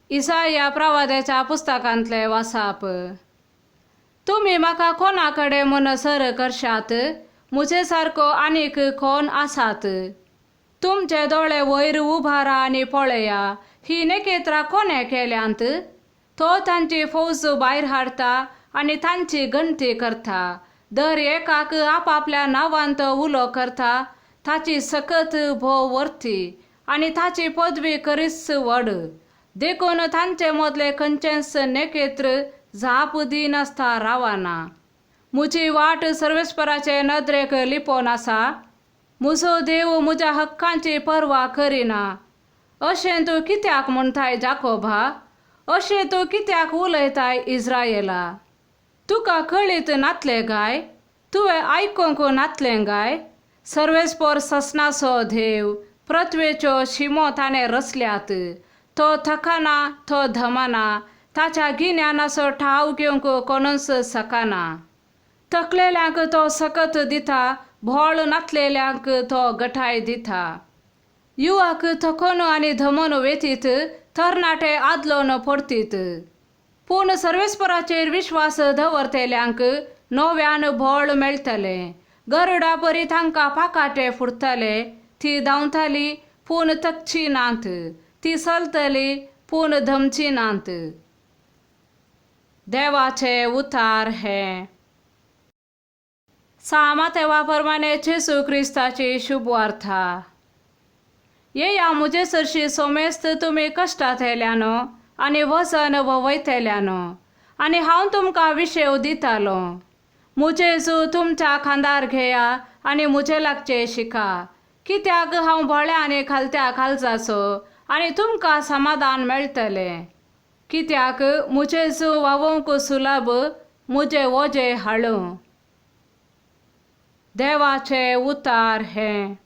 इसाया प्रवाद्याच्या पुस्तकांतले वासाप. तुमी म्हाका कोणा कडेन म्हूण सर करशात? म्हजे सारको आनीक कोण आसात? तुमचे दोळे वयर उबारा आनी पळया, ही नखेत्रां कोणें केल्यांत? तो तांची फौज भायर हाडटा आनी तांची गणती करता. दर एकाक आपापल्या नांवान तो उलो करता. ताची सकत भोव वर्ती आनी ताची पदवी करीच व्हड. देखून तांचे मदले खंयचेंच नखेत्र जाप दिनासता रावना. म्हजी वाट सर्वेस्पराचे नदरेक लिपोवन आसा. म्हजो देव म्हज्या हक्कांची पर्वा करिना. अशें तूं कित्याक म्हणटाय जाकोबा? अशें तूं कित्याक उलयताय इस्रायला? तुका कळीत नातलें काय? तुवें आयकूंक नातलें काय? सर्वेस्पर ससनाचो देव, पृथ्वेच्यो शिमो ताणें रचल्यात. तो थकना, तो धमना, ताच्या गिन्यानाचो ठाव घेवंक कोणूच शकना. थकलेल्यांक तो सकत दिता, भोळ नातलेल्यांक तो गटाय दिता. युवक थकोन आनी धमोन वेतीत, तरणाटे आदलोन पडतीत. पूण सर्वेस्पराचेर विश्वास दवरतल्यांक नव्यान भोळ मेळटलें. गरुडा परी तांकां पाकाटे फुटतले. ती धांवताली पूण थकची नात, ती चलतली पूण धमची नात. देवाचे उतार हे. सामा प्रमाणे जेजू क्रिस्ताची शुभवार्ता. येया म्हजे सरशी सोमेस्त तुमी कश्टांतल्यानो आनी वजन वयतल्यानो, आनी हांव तुमकां विशेव दितालो. म्हजें जू तुमच्या खांदार घेया आनी म्हजे लागचें शिका, कित्याक हांव भोळ्या आनी खालत्या काळजाचो, आनी तुमकां समाधान मेळटलें. कित्याक म्हजें जू वावोवंक सुलभ, म्हजें वजें हाळू. देवाचे उतार हे.